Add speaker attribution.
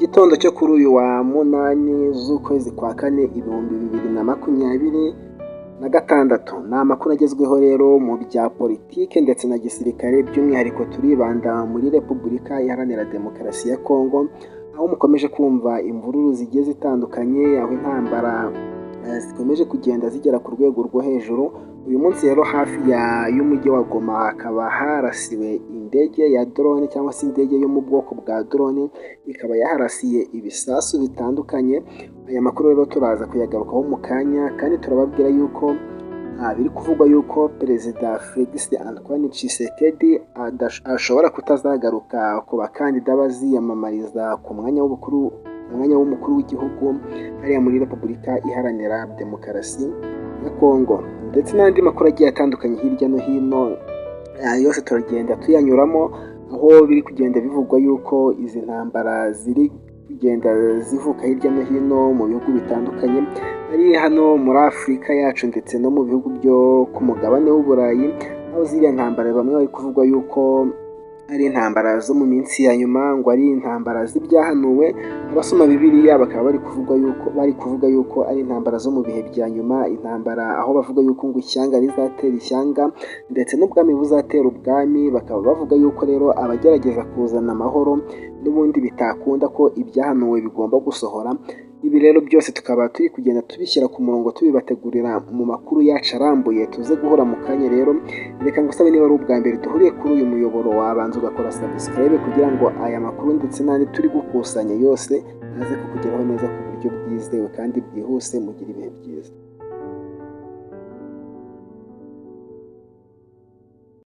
Speaker 1: Gitondo cyo kuri uyu wa 8 z'ukwezi kwa 4 2026, ni amakuru agezweho rero mu bya politike ndetse na gisirikare. By'umwihariko turibanda muri Repubulika Iharanira Demokarasi ya Kongo, aho mukomeje kumva imvururu zigiye zitandukanye, aho intambara zikomeje kugenda zigera ku rwego rwo hejuru. Uyu munsi rero hafi y'umujyi wa Goma hakaba harasiwe indege ya drone, cyangwa se indege yo mu bwoko bwa drone, ikaba yaharasiye ibisasu bitandukanye. Aya makuru rero turaza kuyagarukaho mu kanya, kandi turababwira yuko biri kuvugwa yuko Perezida Felix Antoine Tshisekedi ashobora kutazagaruka ku bakandida baziyamamariza ku mwanya w'ubukuru, umwanya w'umukuru w'igihugu hariya muri Repubulika Iharanira Demokarasi ya Kongo, ndetse n'andi makuru agiye atandukanye hirya no hino yose turagenda tuyanyuramo, aho biri kugenda bivugwa yuko izi ntambara ziri kugenda zivuka hirya no hino mu bihugu bitandukanye, ari hano muri Afurika yacu ndetse no mu bihugu byo ku mugabane w'Uburayi, aho ziriya ntambara bamwe bari kuvuga yuko ari intambara zo mu minsi ya nyuma, ngo ari intambara z'ibyahanuwe. Abasoma Bibiliya bakaba bari kuvuga yuko ari intambara zo mu bihe bya nyuma, intambara aho bavuga yuko ngo ishyanga rizatera ishyanga ndetse n'ubwami buzatera ubwami. Bakaba bavuga yuko rero abagerageza kuzana amahoro n'ubundi bitakunda, ko ibyahanuwe bigomba gusohora. Ibi rero byose tukaba turi kugenda tubishyira ku murongo, tubibategurira mu makuru yacu arambuye tuze guhura mu kanya. Rero reka ngusabe, niba ari ubwa mbere duhuriye kuri uyu muyoboro, wabanza ugakora subscribe kugira ngo aya makuru ndetse n'andi turi gukusanya yose aze kukugeraho neza ku buryo bwizewe kandi bwihuse. Mugire ibihe byiza.